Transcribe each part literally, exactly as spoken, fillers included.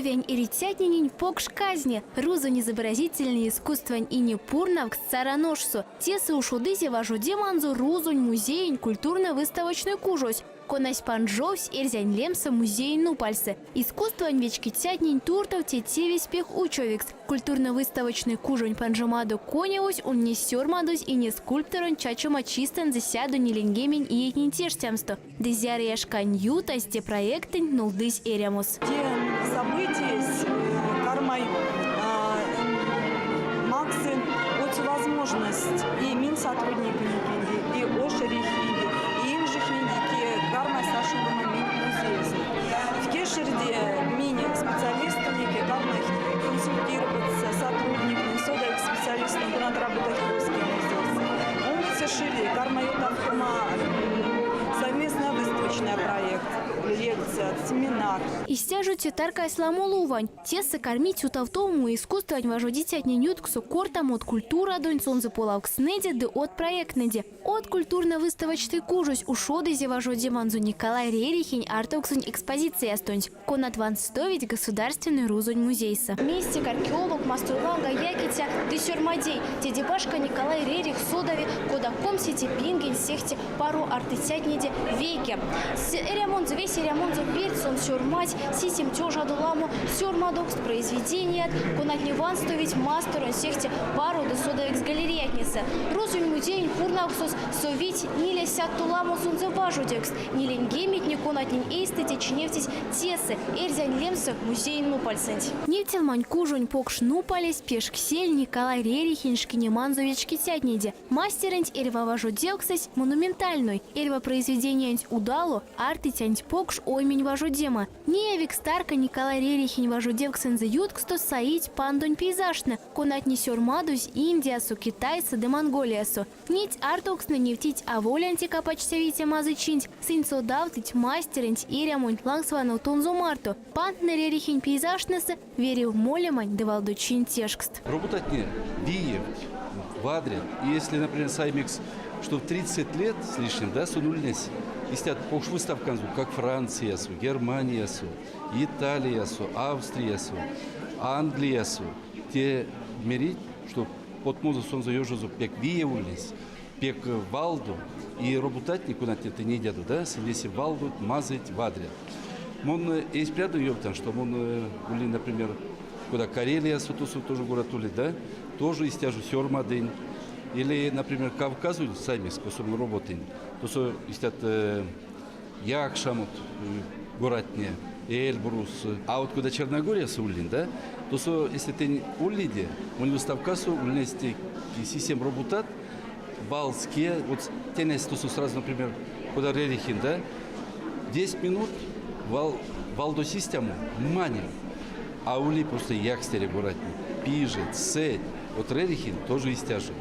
Вань эрицятненень покш казне — рузонь изобразительной искусствань ине пурнавкс Цараножсо. Тесэ ушодызе важодеманзо рузонь музеень культурно-выставочной кужось, конась панжовсь эрзянь лемсэ музеень нупальсэ. Искусствань вечкицятнень туртов те тевесь пек учовикс. Культурно-выставочной кужонь панжомадо конёвось ульнесь сёрмадозь ине скульпторонь чачома чистэнзэ сядо ниленьгемень иетнень тештямсто. Ды зярыя шкань ютазь те проектэнть нулдызь эрямос. Те событиясь, э, кармай, а, максы отчы возможность и минь сотрудникненди, и ош эрихинди, и инжихненди, кие кармайсьт ашкодема минь музейзэ. В кеширде минь специалистненди, кие кармайсьт консультироваться сотрудникнень, содавикс специалистнень, конат работайт Русский музейсэ. Омбоце шире кармай ютавтома, м, совместная выставочная проект, лекция, семинар. Истя жо те таркайсь ламо лувонь. Тесэ кармить ютавтомо искусствань важодицятнень ютксо кортамот культурадонть, сонзэ полавкстнэде ды од проекттнэде. Од культурно-выставочной кужось ушодызе важодеманзо Николай Рерихень артовксонь экспозициястонть, конат ванстовить Государственной рузонь музейсэ. Мистик, археолог, масторланга якиця ды сёрмадей — теде башка Николай Рерих содави, кода комсите пингень сехте паро артыцятнеде вейке. С-, эрямонзо, весь эрямонзо перть сон сёрмадсь сисем тёжадо ламо сёрмадокст, произведеният, конатне ванстовить масторонь сехте паро ды содавикс галереятнесэ. Рузонь музеень пурнавксос совить ниле сядто ламо сонзэ важодевкст. Ниленьгеметне, конатнень эйстэте чиневтись тесэ, эрзянь лемсэ музеень нупальсэнть. Невтелмань кужонь покш нупалесь пешксель Николай Рерихень шкинеманзо вечкицятнеде. Мастерэнть эрьва важодевксэсь монументальной, эрьва произведениянть удало, артыцянть покш оймень важодема. Неявикс тарка Николай Рерихень важодевксэнзэ ютксто саить пандонь пейзажтнэ, конатне сёрмадозь Индиясо, Китайсо ды Монголиясо. Неть артовкстнэ невтить аволь антика пачтявиця мазычинть, сынь содавтыть мастерэнть эрямонь лангс вановтонзо марто. Пандтнэ Рерихень пейзажтнэсэ верев молемань ды валдо чинь тешкст. Роботатне виевть, вадрят. И если, например, саймекс, что в тридцать лет с лишним, да, сон ульнесь истят покш выставканзо, как Франциясо, Германиясо, Италиясо, Австриясо, Англиясо, те мерить, что потмозо сонзэ ёжозо пек виев ульнесь, пек валдо, и роботатне, конатне тынь идядо, да, сынь весе валдот, мазыйть, вадрят. Мон, э, эсь прядо ёвтан, что мон, э, ули, например, кода Карелиясо, тосо тоже город ули, да, тоже истя жо сёрмадынь. Или, например, Кавказонь саймес, косо мон роботынь, тосо истят, э, якшамот, э, городтне, Эльбрус. А вот кода Черногориясо улинь, да, тосо, если тынь улиде, монь выставкасо ульнесть сисем роботат, валске, вот тенясь тосо сразу, например, кода Рерихень, да, десять минут вал-, валдо систему, манем. А ули просто якстере городтне, пиже, сэть. Вот Рерихень тоже истя жо.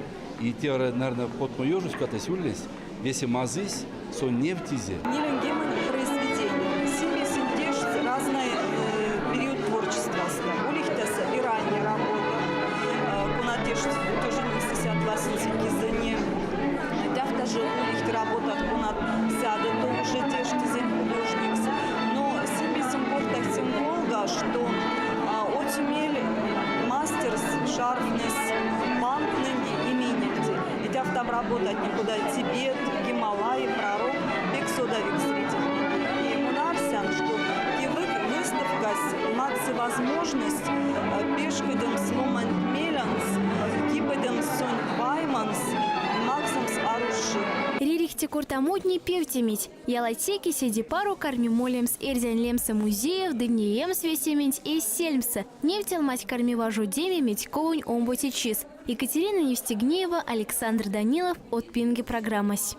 И те, наверное, потмо ёжось катась ульнесь, весе мазыйсь, сон невтизе. Ниленьгемень произведения. Симбисин тешкс разный, э, период творчествоста. Улихть тесэ и ранняя работа, э, конат тешкс тоже не сисят властники за не. Тяфта жо улихть работа, конат сяда то уже тешкс зен художникс. Но симбисин кортах тем волга, что, а, отмель мастерс шарфнес пантнэнди и минекди. Ведь автом работать никуда. Тибет, Гималаи, Пророк, пек содавикс ритинги. И мон арсян, что кивык выставкась максы возможность, э, пешкодемс ломань мелянс, киподемс сонь вайманс, максомс аруши. Рерихте кортамотне певтеметь. Ялатеке седи паро карми молемс эрзянь лемсэ музеев ды неемс весементь эсь сельмсэ. Невтелмась карми важодеме медьковонь омбоце чис. Екатерина Евстигнеева, Александр Данилов, «Отпинге» программась.